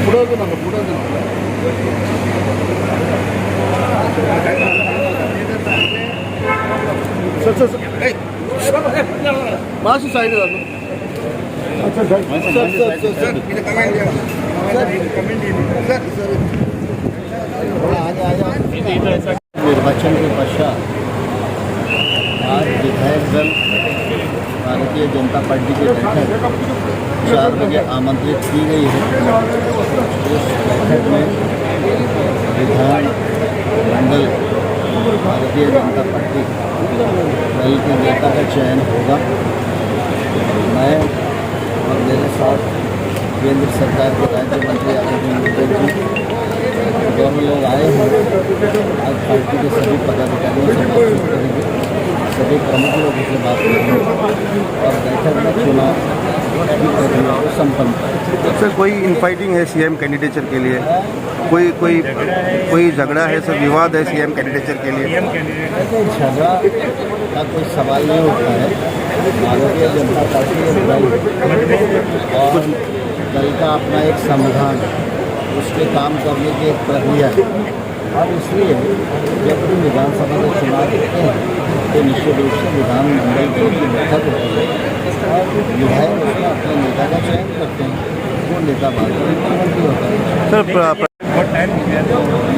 पुढं अजून नका, पुढं अजून नका. सर, सर, सर, ए, माशी साईड जातो. Sir, sir, sir, sir, sir, sir. निर्वाचन के पश्चात आज विधायक दल भारतीय जनता पार्टी की बैठक 4 बजे आमंत्रित की गई है। उस बैठक में विधान मंडल भारतीय जनता पार्टी दल के नेता का चयन होगा। मैं और मेरे साथ केंद्र सरकार के राज्य मंत्री आदरणीय मुद्गल जी, दोनों लोग आए हैं। आज पार्टी के सभी पदाधिकारियों से बातचीत करेंगे, सभी प्रमुख लोगों से बात करेंगे और बैठक में चुनाव की प्रक्रिया को संपन्न करेंगे। सर, कोई इनफाइटिंग है सीएम कैंडिडेचर के लिए? कोई कोई कोई झगड़ा है सर, विवाद है सीएम कैंडिडेचर के लिए? ऐसे झगड़ा का कोई सवाल नहीं उठता है। भारतीय जनता पार्टी एक दल है और दल का अपना एक संविधान है, उसके काम करने की एक प्रक्रिया है और इसलिए जब भी विधानसभा के चुनाव होते हैं तो निश्चित रूप से विधानमंडल दल की बैठक होती है और विधायक उसमें अपने नेता का चयन करते हैं। वो नेता बाद में मुख्यमंत्री होता है। सर,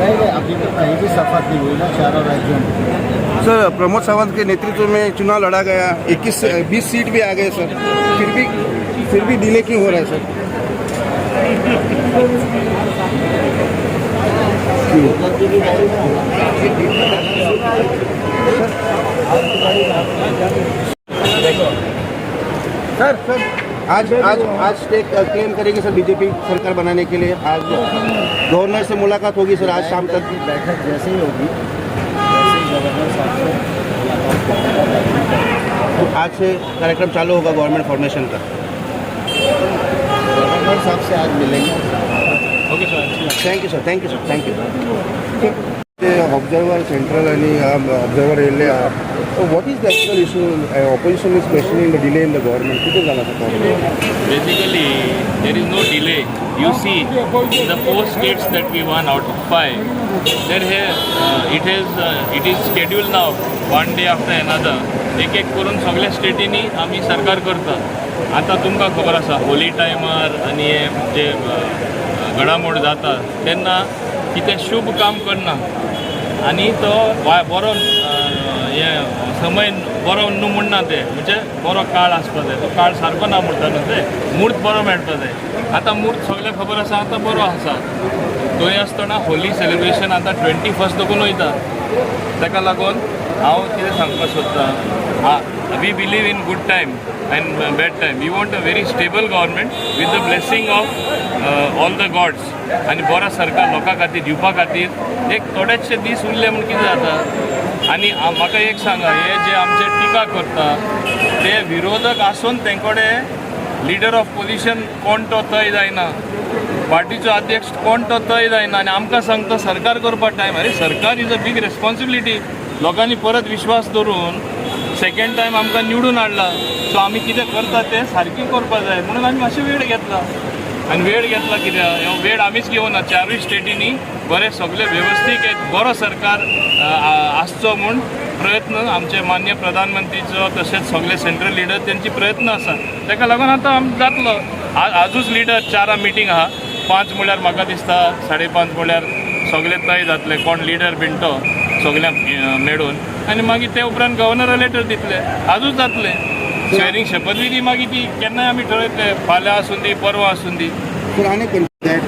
नहीं, अभी तो कहीं भी शपथ नहीं हुई ना चारों राज्यों में। सर, प्रमोद सावंत के नेतृत्व में चुनाव लड़ा गया, 21 20 सीट भी आ गए सर, फिर भी डिले क्यों हो रहा है सर? उधर की भी गाड़ी में। सर, सर, आज आज आज स्टेट क्लेम करेगी सर बीजेपी सरकार बनाने के लिए? आज गवर्नर से मुलाकात होगी सर, आज शाम तक? की बैठक जैसे ही होगी, वैसे ही गवर्नर साहब से मुलाकात करने का कार्यक्रम करेंगे। तो आज से कार्यक्रम चालू होगा गवर्नमेंट फॉर्मेशन का? गवर्नर साहब से आज मिलेंगे। Thank you sir, thank you sir, thank you. ते ऑब्जर्वर सेंट्रल आणि ऑब्जर्वर येयल्ले आहा. What is the actual issue? Opposition is questioning the delay in the government. कितें जाला sir? Basically, there is no delay. You see, in the four states that we won out of five, there has, it is scheduled now one day after another. एक एक करून सगळ्या स्टेटींनी आमी सरकार करता. आतां तुमकां खबर आसा, होली टायमार आनी हे जे घडामोड जाता तेन्ना कितें शुभ काम करना आनी तो बरो हे समय बरो न्हू म्हणना ते, म्हणजे बरो काळ आसपा जाय, तो काळ सारको ना म्हणटा न्हू ते, म्हूर्त बरो मेळपा जाय. आतां म्हूर्त सगळें खबर आसा, आतां बरो आसा. थंय आसतना होली सेलिब्रेशन आतां 21st देखून वयता. ताका लागून हांव कितें सांगपाक सोदतां, we believe in good time and bad time. We want a very stable government with the blessing of all the gods आनी बरो सरकार लोकां खातीर दिवपा खातीर एक थोडेचशे दीस उरले म्हूण कितें जाता? आनी म्हाका एक सांगा, हे जे आमचे टिका करता ते विरोधक आसून तेंकोडे लिडर ऑफ पोजिशन कोण तो तय जायना, पार्टीचो अध्यक्ष कोण तो तय जायना आनी आमकां सांगता सरकार करपा टायम. अरे, सरकार is a big responsibility. लोकांनी परत विश्वास दवरून सेकंड टायम आमकां निवडून हाडला, सो आमी कितें करता तें सारकें करपा जाय म्हणून आमी मातशें वेळ घेतला. आनी वेळ घेतला कित्याक, हो वेळ आमीच घेवना, चारूय स्टेटींनी बरें सगळें वेवस्थीत एक बरो सरकार आसचो म्हूण प्रयत्न आमचे मान्य प्रधानमंत्रीचो तशेंच सगळे सेंट्रल लिडर तेंची प्रयत्न आसा. ताका लागून आतां आम जातलो. आजूच लिडर चारा मिटींग आहा. 5 म्हळ्यार म्हाका दिसता 5:30 म्हळ्यार सगळे तय जातले, कोण लिडर बीन तो सगळ्यांक मेळून आनी मागीर ते उपरांत गव्हर्नरा लेटर दितले. आजूच जातलें स्वेरिंग, शपथविधी. मागीर ती केन्नाय आमी ठरयतले, फाल्यां आसूं दी, परवां आसूं दी. सर, आनी that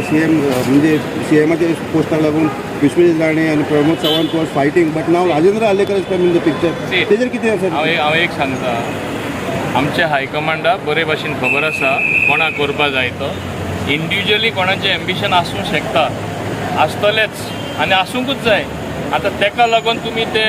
CM, म्हणजे सीएमाच्या पोस्टाक लागून विश्वजीत राणे आनी Pramod Sawant was fighting, but now Rajendra Arlekar is come in the picture. See, तेजेर कितें आसा? हांव एक सांगता, आमच्या हायकमांडाक बरे भाशेन खबर आसा कोणाक करपा जाय तो. इंडिविज्युअली कोणाचें एम्बिशन आसूंक शकता, आसतलेंच आनी आसूंकूच जाय. आतां तेका लागून तुमी ते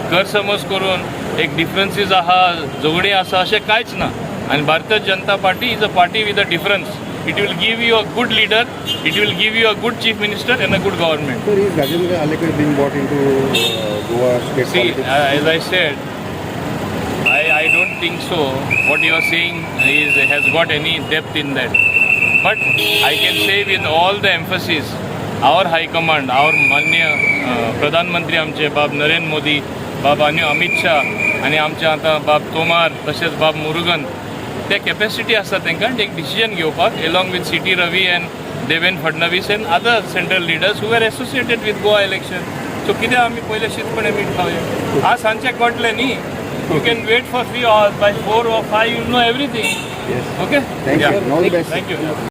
गैरसमज करून एक डिफरन्सीस आहा, झगडीं आसा, अशें कांयच ना. आनी Bharatiya Janata party is a party with a difference. It will give you a good leader, it will give you a good chief minister and a good government. Sir, is Rajendra Arlekar being brought into Goa state See, politics? As I said, I don't think so. What you are saying is has got any depth in that. But I can say with all the emphasis, our high command, our मान्य प्रधानमंत्री आमचे बाब नरेंद्र मोदी बाब आनी अमित शाह आनी आमचे आतां बाब तोमार तशेंच बाब मुरुगन, ते कॅपॅसिटी आसा तांकां एक डिसिजन घेवपाक, along with C T Ravi and Devendra Fadnavis and other central leaders who are associated with Goa election. So कित्याक आमी पयले शीतपणे मीठ खावया? आज सांजचे कळटलें न्ही. You can wait for 3 hours. By 4 or 5 you know everything. Okay. Thank you. All the best. Thank you.